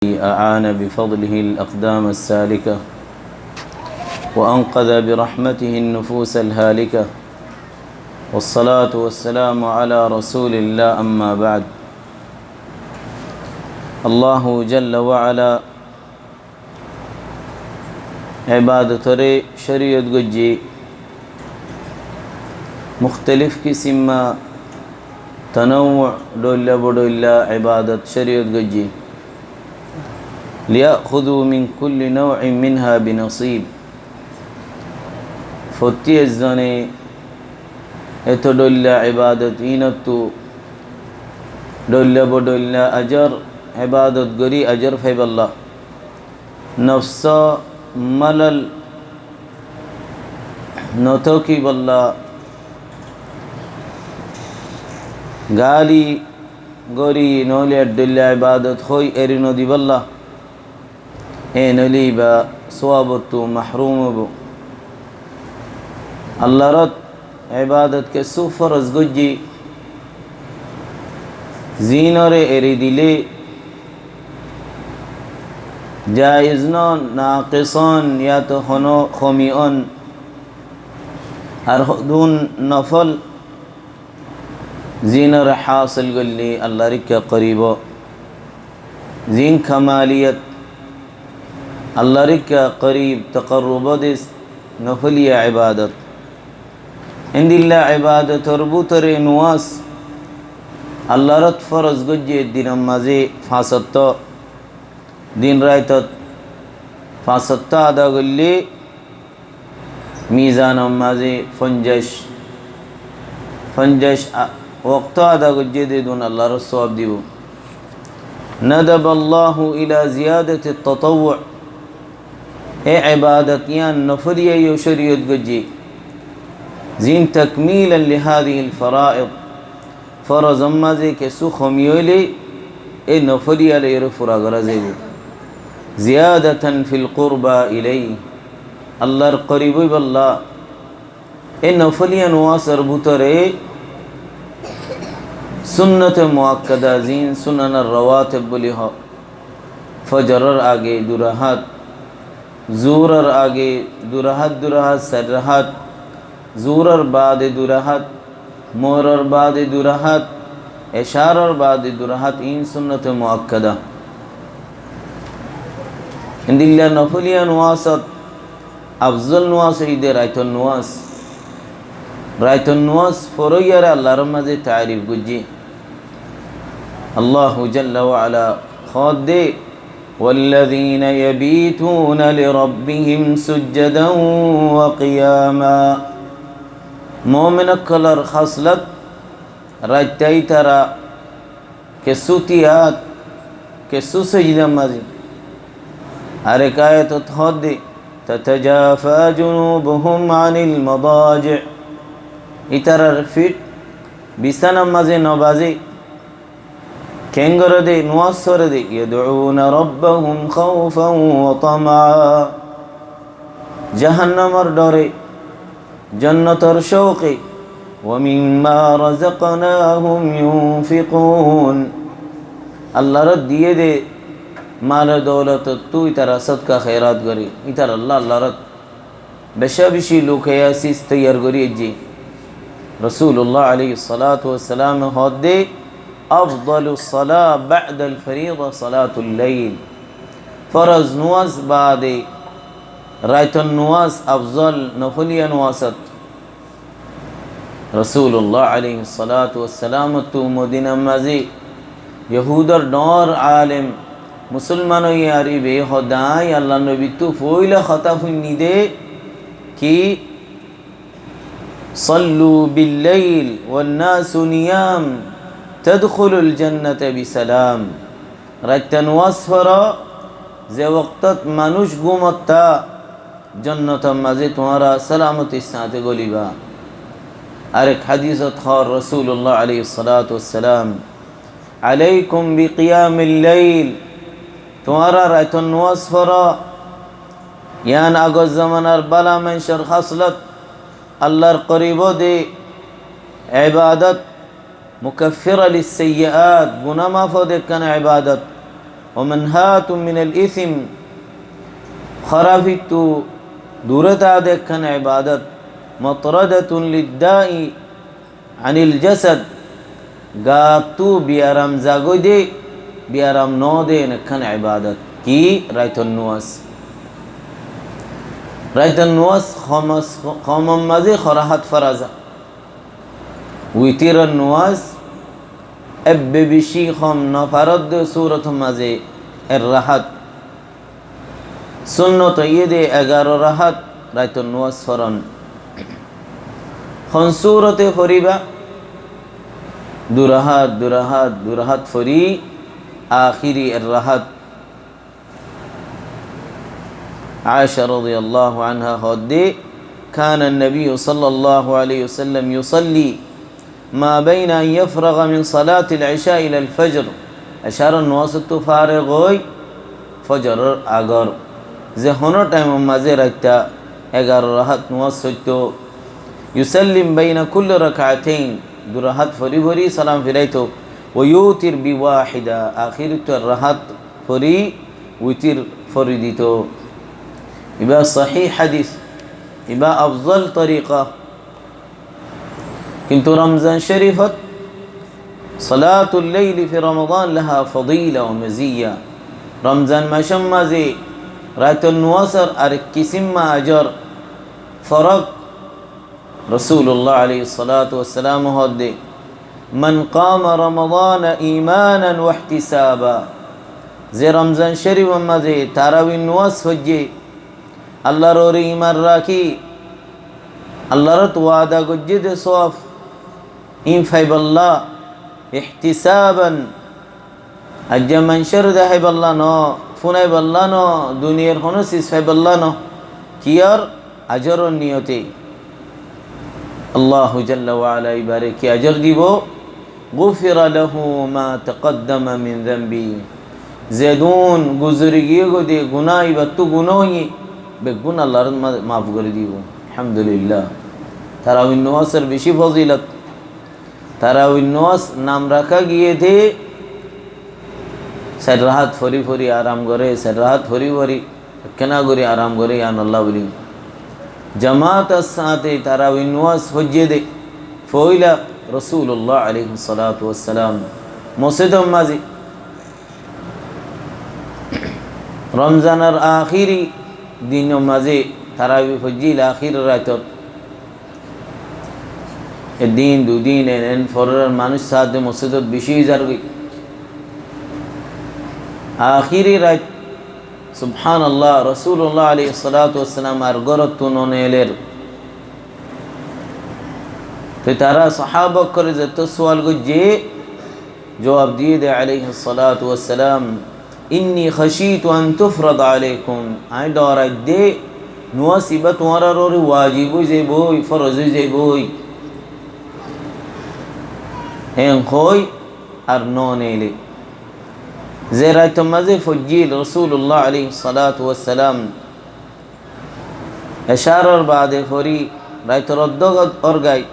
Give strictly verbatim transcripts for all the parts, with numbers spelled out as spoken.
أعان بفضله الأقدام السالكة، وأنقذ برحمته النفوس الهالكة، والصلاة والسلام على رسول الله، أما بعد. الله جل وعلا ibadotore córiyot goijjé, muktalif kisimma tanawwu, dhoilla bodhoilla ibadot córiyot goijjé. ليأخذوا من كل نوع منها بنصيب. Fottí ezzone eto dhoilla ibadot ínottu dhoilla bodhoilla ajor ibadot gorí ajor faibálla, nofsó malal notókibálla, gali gorí noóile dhoilla ibadot hoi eri nodibálla, e noóile íba suwabottu mahrum óibo. Allar ot ibadot kessú foroz goijjé, zínore eri dilé jaiz no, naqis on, yáto hono komi on, ar hodún nofol zínore hásil goillé Allar ikká qorib ó. Zín kamaliyot Allar ikká qorib, taqarrub ó de nofoliya ibadot. Endilla ibadotor bútore nuwas Allar ot foroz goijjé dinor mazé fañs ottó, din raitot fañs ottó ada goillé mizanor mazé fonjaic, fonjaic a-, októ ada goijjé de dun Allar suwab dibo. ندب الله إلى زيادة التطوع. E ibadot yián nofoliya yó córiyot goijjé. Zín تكميلا لهذه الفرائض. Forozor mazé kessú komi óile, e nofoliya loi ere fura gorá zaibo. زيادة في القربى إليه. Allar qorib óibálla. E nofoliya nuwasor bútore sunnote muakkada, zín sunanor rawatib buli hoó. Fojoror age dui rahat, zuhuror age dui rahat, dui rahat, sair rahat, zuhuror baade dui rahat, mohribor baade dui rahat, ecaror baade dui rahat, in sunnote muakkada. Endilla nofoliya nuwasot afzol nuwas óilde raitor nuwas. Raitor nuwas foroiyare Allar mazé taarif goijjé. Allahu jalla wa ala hoó de, والذين يبيتون لربهم سجدا وقياما. Momin ókkolor hoslat, raitta ítara kessú tiyat, kessú sojidar mazé. Arek ayatot hoó de, تتجافى جنوبهم عن المضاجع. Ítarar fith bisánar mazé no bazé. Keén goré de, nuwas foré de, يدعون ربهم خوفا وطمعا. Jahannamor dhore, jonnotor cóuke, ومما رزقناهم ينفقون. Allar ot diyé de mal dóulotottú ítara sodka hérat goré, ítaralla Allar ot beca beci lukaiya sis toiyar gorí aijjé. Rosulullah aláihis salatu wassalam hoó de, أفضل الصلاة بعد الفريضة صلاة الليل. Foroz nuwas baade raitor nuwas afzol nofoliya nuwasot. Rosulullah aláihis salatu wassalam ottu Modinar mazé Yohudor dhoóñr alem musolman óiye ar íbaye hoó de, añí Allar nobittú foóila hotá fúinni de ki, صلوا بالليل والناس نيام تدخلوا الجنة بسلام. Raitta nuwas foró, ze woktot manúic gúmot tá, jonnotor mazé tuáñra salamotir sáñte góliba. Arek hadisot hoór Rosulullah aláihis salatu wassalam, عليكم بقيام الليل. Tuáñra raitor nuwas foró. Yián agor zomanar bála maincór hoslat, Allar qorib ó de ibadot, مكفرة للسيئات, guná maf ó de ekkán ibadot. ومنهاة من الإثم, hórafittu dure táade ekkán ibadot, مطردة للداء عن الجسد, gattú biyaram zagói de, biyaram no de, en ekkán ibadot. Ki? Raitor nuwas. Raitor nuwas homas-, homor mazé horahat faraza. Witiror nuwas ebbe beci hom no farodde surotor mazé er rahat. Sunnot óiye de egaro rahat raitor nuwas foron. Hon surote foriba? Du rahat, du rahat, du rahat fori, akhiri er rahat. Aisha رضي الله عنها hoódde, كان النبي صلى الله عليه وسلم يصلي ما بين أن يفرغ من صلاة العشاء إلى الفجر. Ecár nuwasottu fareg ói fojoror agor ze hono thaimor mazé raitta egaro rahat nuwas foitto. يسلم بين كل ركعتين, du rahat fori fori salam firaito. ويوتر بواحدة, akhirittú rahat fori witir fori dito. Iba sahih hadis, iba afzal tariqa. Kintu Ramzan Shorifot صلاة الليل في رمضان لها فضيلة ومزية. Ramzan macor mazé raitor nuwasor arek kisim ajor, forok. Rosulullah aláihis salatu wassalam hoódde, من قام رمضان إيمانا واحتسابا. Ze Ramzan Shorifor mazé tarawir nuwas foijje, Allar uore iman raki, Allar ot wada goijje de sowab, in faibolla, ihtisaban, aijja maincóre dehaibolla no, funaibolla no, duniyar hono sis faibolla no, kiyór? Ajoror niyote. Allahu jalla wa ala ibare ki ajor dibo? غفر له ما تقدم من ذنبه. Zedún guzori giyé goi de guná, ibattú guná óiye, beggún Allar ma-, maf gorí dibo. Alhamdulillah. Tarawir nuwasor beci fozilot. Tarawir nuwas nam raká giyé de, sair rahat fori fori aram goré, sair rahat fori fori ekkená gorí aram goré, yíanolla buli. Jamator sáñte tarawir nuwas foijje de, foila Rosulullah aláihis salatu wassalam mosjidor mazé Ramzanor akhiri dinor mazé tarawir foijjil akhiri raitot. Ek din, dui din, en, en forer manúic sáde mosjidot beci ói zargoi. Akhiri rait, subhanallah, Rosulullah aláihis salatu wassalam ar górottu no neeler. Te tará sahaba ókkole zetó suwal goijje, zuwab diyé de aláihis salatu wassalam, إني خشيت أن تفرض عليكم. Añí dhoraidde, nuwas iba tuáñrar uore wajib ói zaiboi, foroz ói zaiboi. En hoi ar no neile. Ze raitor mazé foijjil Rosulullah aláihis salatu wassalam, Ecaror baade fori, raitor oddó orgai,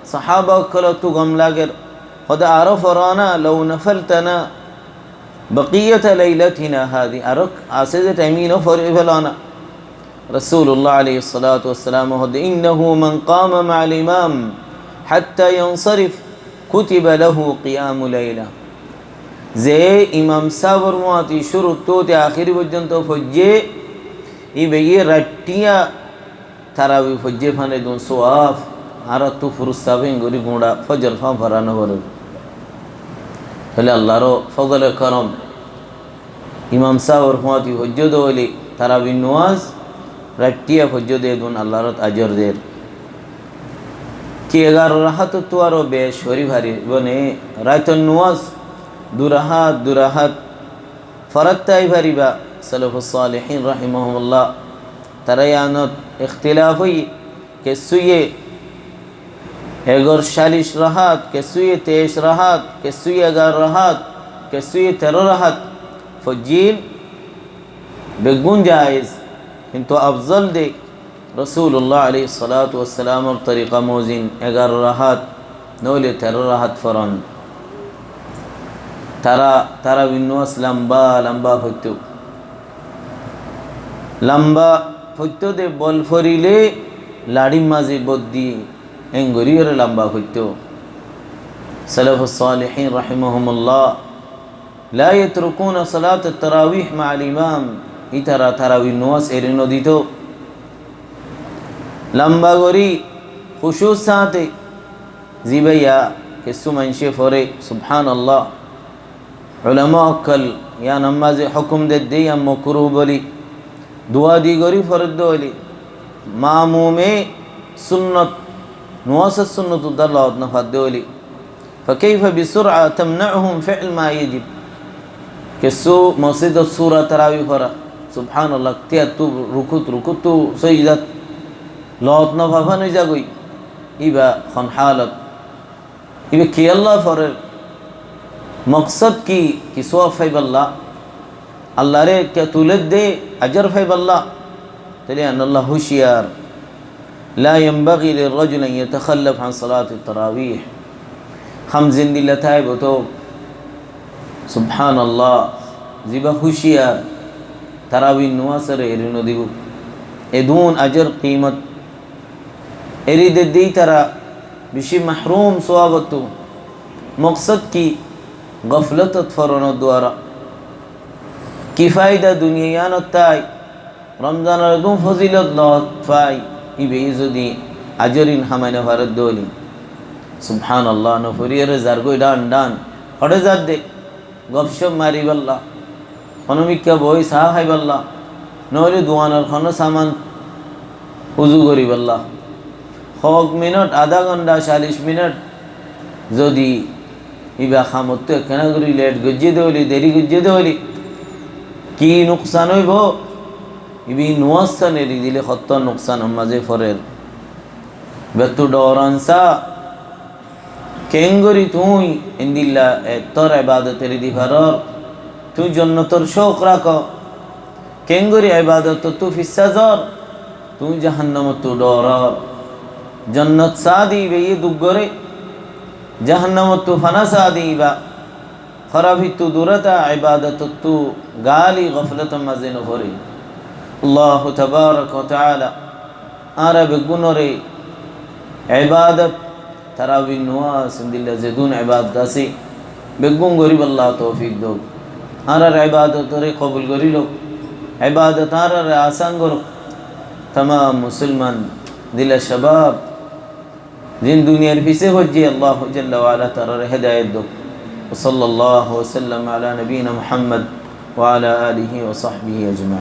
sahaba ókkolottu gom lager. Hoóde aró foró na, لو نفلتنا بقية ليلتنا هذه. Aró asé de thaim ín ó fori feló na. Rosulullah aláihis salatu wassalam hoóde, إنه من قام مع الإمام حتى ينصرف كتب له قيام ليلة. Ze imam sábor fúañti cúruttu te akhiri foijjonto foijje, íba giyé raittiya tarawih foijje fán edún suwab, añárattú furus sáb en gorí guñça fojor fán fora no forer. Tóile Allar fozole korom, imam sábor fúañti foijjó de óile tarawih nuwas raittiya foijjó de edún Allar ajor der. Ki egaró rahatottu aró bec fori faribó né? Raitor nuwas du rahat, du rahat forattái fariba. Salafus salihin rahimahumullah, tará yíanot ikhtilaf óiye, kessúye egor calic rahat, kessúye teic rahat, kessúye egaró rahat, kessúye teró rahat foijjil, beggún jaiz, kintu afzol de Rosulullah aláihis salatu wassalamor torika mozin egaró rahat, noóile teró rahat foron. Tará, tarawir nuwas lamba lamba foitto. Lamba foitto de bol forile laçir maze boddi engoriyore lamba foitto. Salafus salihin rahimahumullah, لا يتركون صلاة التراويح مع الإمام. Ítara tarawir nuwas eri nodito. Lamba gori khucur sáte zibaiya kessú maincé fore, subhanallah. Ulama okkol yían maze hukum dedde yían mokruh boli, dua di gori foredde óile, mamume sunnot, nuwasor sunnot uddá lot no fadde óile, فكيف بسرعة تمنعهم فعل ما يجب. Kessú mosjidot sura tarawih fora, subhanallah, tiyattú rukut, rukuttu sóijdat, lot no fafan ói zagoi. Iba hon halot? Iba kiyólla forer? Moksod ki? Ki suwab faiballa? Allare ki tuledde, ajar faiballa? Tóile yían olla huciyar. لا ينبغي للرجل أن يتخلف عن صلاة التراويح. Ham zendilla táibo tók, subhanallah, ziba huciyar, tarawir nuwasore eri nodibo. Edún ajar kimot eri dedde ítara beci mahrum suwabottú. Moksod ki? Goflotot foronor duara. Ki faida duniya yíanot tái? Romzanor edún fozilot lot fai, ibe zodi ajarin hamai no faredde óile. Subhanallah, no foriyore zargoi dán dán. Hore zadde? Gopshop mariballa, hono mikká boi sá haiballa, noóile duanor hono saman uzu goriballa. Hok minot, adá gonta, callic minot zodi iba hamottú ekkena gori let goijje de óile, deri goijje de óile, ki nuksan óibo? Ibi nuwassan eri dile hotó nuksan maze forer. Ibattú dhoran sa. Kengori tuñí endilla ettór ebadot eri di faror? Tuñí jonnotor cóuk rakó. Kengori ebadotottú fissá zor? Tuñí jahannamottú dhoror. Jonnot saá de iba ye duk gore, jahannamottú fana saá de iba. Hórafittú durata, ebadotottú gali goflotor maze no fori. Allahu tabaraka wa taala añára beggúnore ebadot, tarawir nuwas, endilla zedún ebadot asé, beggún goriballa toufik douk. Añárar ebadotore kobul gori louk. Ebadot añárare asan gorouk. Tamam musolman, dila shabab, zin duniyar fise foijje, Allahu jalla wa ala tarare hedayot douk. وصلى الله وسلم على نبينا محمد وعلى آله وصحبه أجمعين.